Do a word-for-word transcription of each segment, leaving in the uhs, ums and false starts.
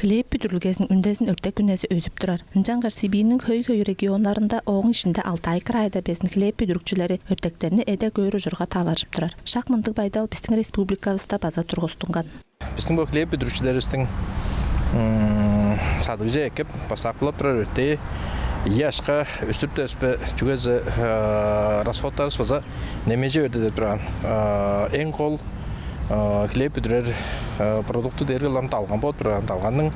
Хлеб бүдүрүлгезиниң үндезин өртек-үнези өзүп турар. Ынчангаш Сибирьниң хөй-хөй регионнарында, ооң иштинде Алтай крайда безин хлеб бүдүрүкчүлери өртектерни эде көөр ужурга таваржып турар. Шак мындыг байдал бистиң республикавыста база тургустунган. Бистиң бо хлеб бүдүрүкчүлеривистиң садыгже эккеп, бастакылап турар өртээ ийи ашка өстүрүп деспе, чүгезе расходтарывыс база немеже берди деп турган. Эң кол хлеб бүдүрер продукту дээрге ылам далган болуп турар. Далганның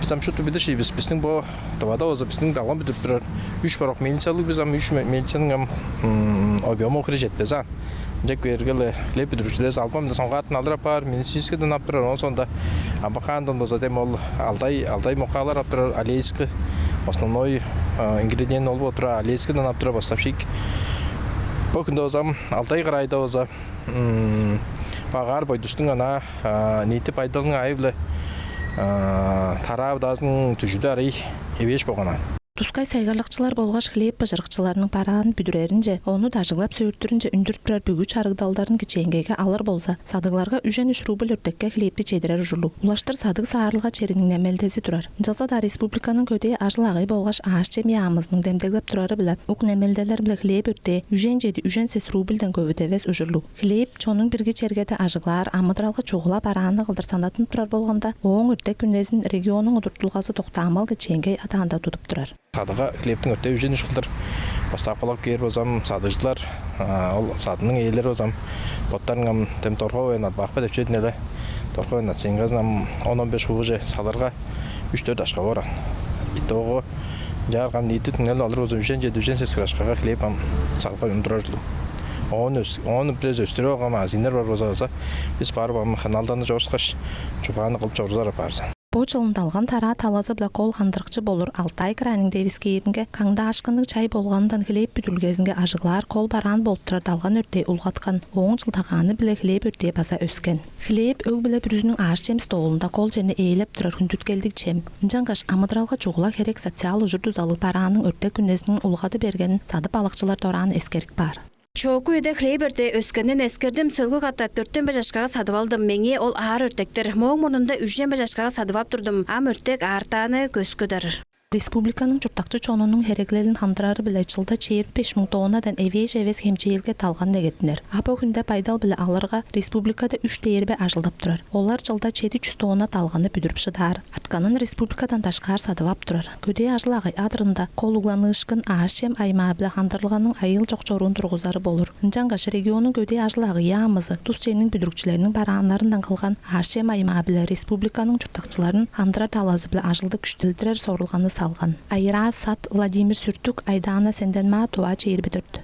бис ам шупту билир шивис, бистиң бо Тывада болза бистиң далган бүдүрүп турар үч борок мельницалыг, бис ам үч мельницаның ам объему хире четпес аан. Ынча кээрге-ле хлеб бүдүрүкчүлеривис албан-биле соңгаатын алыр апаар, Минусинскиден ап турар, оон соонда Абакандан болза дем ол Алтай, Алтай муккаалар ап турар, Алейск, основной ингредиент ол болуп турар, Алейскиден ап турар поставщик. Бо хүнде болза ам Алтай кырайда болза багаар бойдустуң ана ниити байдалының аайы-биле тараа-быдаазының дүжүдү арай эвээш болган аан. Тускай сайгарлыкчылар болгаш хлеб быжырыкчыларының бараанын бүдүреринче, ону дажыглап сөөртүрүнче үндүрүп турар бүгү чарыгдалдарын кичээнгейге алыр болза, садыгларга үжен үш рубль өртекке хлебти чедирер ужурлуг. Улаштыр садыг-саарылга чериниң немелдези турар. Ынчалза-даа республиканың Көдээ ажыл-агый болгаш аъш-чем яамызының демдеглеп турары-биле, ук немелделер-биле хлеб өртээ үжен чеди, үжен сес рубльден көвүдевес ужурлуг. Хлеб чоннуң бирги чергеде ажыглаар амыдыралга чугула барааны кылдыр санаттынып турар болганда, ооң өртек-үнезин регионнуң удуртулгазы доктаамал кичээнгей адаанда тудуп турар. Садыгга хлебтиң өртээ үжен үш кылдыр поставкалап кээр болза ам, садыгжылар, ол садының ээлери болза ам, боттарының ам дем торговая надбавка деп чүве-дир ийин але, торговая наценказын ам он, он беш хувуже салырга, үш-дөрт ашка боор аан. Итогу, ынчаарга ам ниити түңнели алыр болза, үжен чеди, үжен сес хире ашкага хлеб ам садыгга ундурар ужурлуг. Оон өс-, оон бирээзи өстүрүп алган магазиннер бар болза, база бис барып ам хыналданы чорускаш, чугааны кылып чоруур апаар бис. Бо чылын далган тараа талазы-биле кол хандырыкчы болур Алтай крайның девискээринге каңдаашкынныг чай болганындан хлеб бүдүрүлгезинге ажыглаар кол бараан болуп турар далган өртээ улгаткан. Ооң чылдагааны-биле хлеб өртээ база өскен. Хлеб өг-бүле бүрүзүнүң аъш-чем столунда кол черни ээлеп турар хүндүткелдиг чем. Ынчангаш амыдыралга чугула херек социал ужур-дузалыг барааның өртек-үнезиниң улгады бергенин садып алыкчылар дораан эскерип каар. Чоокку үеде хлеб өртээ өскенин эскердим, сөөлгү катап дөртен беш ашкага садып алдым. Меңээ ол аар өртек-тир. Мооң мурнунда үжен беш ашкага садып ап турдум. Ам өртек аартааны көскү-дир. Республиканың чурттакчы чонунуң хереглелин хандырары-биле чылда чээрби беш муң тоннадан эвээш эвес хемчээлге далган негеттинер. А бо хүнде байдал-биле алырга, республикада үш дээрбе ажылдап турар. Олар чылда чеди чүс тонна далганны бүдүрүп шыдаар. Артканын республикадан дашкаар садып ап турар. Көдээ ажыл-агый адырында кол угланыышкын аъш-чем аймаа-биле хандырылганың айыыл чок чоруун тургузары болур. Ынчангаш регионнуң Көдээ ажыл-агый яамызы тус черниң бүдүрүкчүлериниң барааннарындан кылган аъш-чем аймаа-биле республиканың чурттакчыларын хандырар талазы-биле ажылды күштелдирер сорулганы салган. Айыраа Сат, Владимир Сүртүк, Айдаана Сенденмаа, Тыва чээрби дөрт.